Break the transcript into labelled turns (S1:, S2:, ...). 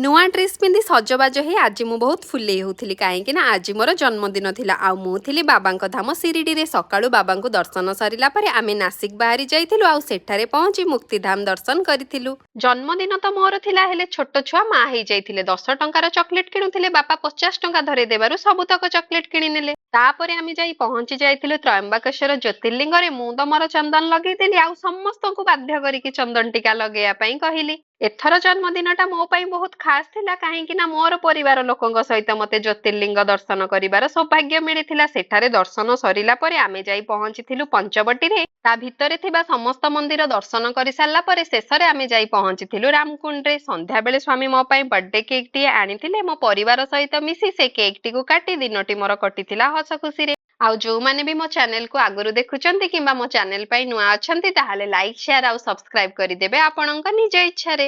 S1: ନୂଆ ଡ୍ରେସ୍ ପିନ୍ଧି ସଜବାଜ ହେଇ ଆଜି ମୁଁ ବହୁତ ଫୁଲେଇ ହେଉଥିଲି, କାହିଁକି ନା ଆଜି ମୋର ଜନ୍ମଦିନ ଥିଲା ଆଉ ମୁଁ ଥିଲି ବାବାଙ୍କ ଧାମ ଶିରିଡ଼ିରେ। ସକାଳୁ ବାବାଙ୍କୁ ଦର୍ଶନ ସରିଲା ପରେ ଆମେ ନାସିକ ବାହାରି ଯାଇଥିଲୁ ଆଉ ସେଠାରେ ପହଞ୍ଚି ମୁକ୍ତିଧାମ ଦର୍ଶନ କରିଥିଲୁ। ଜନ୍ମଦିନ ତ ମୋର ଥିଲା, ହେଲେ ଛୋଟ ଛୁଆ ମା ହେଇଯାଇଥିଲେ। 10 ଟଙ୍କାର ଚକୋଲେଟ କିଣୁଥିଲେ, ବାପା 50 ଟଙ୍କା ଧରେଇ ଦେବାରୁ ସବୁତକ ଚକୋଲେଟ କିଣିନେଲେ। ତାପରେ ଆମେ ଯାଇ ପହଞ୍ଚି ଯାଇଥିଲୁ ତ୍ରୟମ୍ବକେଶ୍ୱର ଜ୍ୟୋତିର୍ଲିଙ୍ଗରେ। ମୁଁ ତ ମୋର ଚନ୍ଦନ ଲଗେଇଦେଲି ଆଉ ସମସ୍ତଙ୍କୁ ବାଧ୍ୟ କରିକି ଚନ୍ଦନ ଟିକା ଲଗେଇବା ପାଇଁ କହିଲି। ଏଥର ଜନ୍ମଦିନଟା ମୋ ପାଇଁ ବହୁତ ଖାସ୍ ଥିଲା, କାହିଁକି ନା ମୋର ପରିବାର ଲୋକଙ୍କ ସହିତ ମତେ ଜ୍ୟୋତିର୍ଲିଙ୍ଗ ଦର୍ଶନ କରିବାର ସୌଭାଗ୍ୟ ମିଳିଥିଲା। ସେଠାରେ ଦର୍ଶନ ସରିଲା ପରେ ଆମେ ଯାଇ ପହଞ୍ଚିଥିଲୁ ପଞ୍ଚବଟୀରେ। ତା ଭିତରେ ଥିବା ସମସ୍ତ ମନ୍ଦିର ଦର୍ଶନ କରିସାରିଲା ପରେ ଶେଷରେ ଆମେ ଯାଇ ପହଞ୍ଚିଥିଲୁ ରାମକୁଣ୍ଡରେ। ସନ୍ଧ୍ୟାବେଳେ ସ୍ୱାମୀ ମୋ ପାଇଁ ବର୍ଥଡେ କେକ୍ ଟିଏ ଆଣିଥିଲେ। ମୋ ପରିବାର ସହିତ ମିଶି ସେ କେକ୍ ଟିକୁ କାଟି ଦିନଟି ମୋର କଟିଥିଲା ହସ ଖୁସିରେ। ଆଉ ଯୋଉମାନେ ବି ମୋ ଚ୍ୟାନେଲକୁ ଆଗରୁ ଦେଖୁଛନ୍ତି କିମ୍ବା ମୋ ଚ୍ୟାନେଲ ପାଇଁ ନୂଆ ଅଛନ୍ତି, ତାହେଲେ ଲାଇକ୍, ସେୟାର ଆଉ ସବସ୍କ୍ରାଇବ କରିଦେବେ ଆପଣଙ୍କ ନିଜ ଇଚ୍ଛାରେ।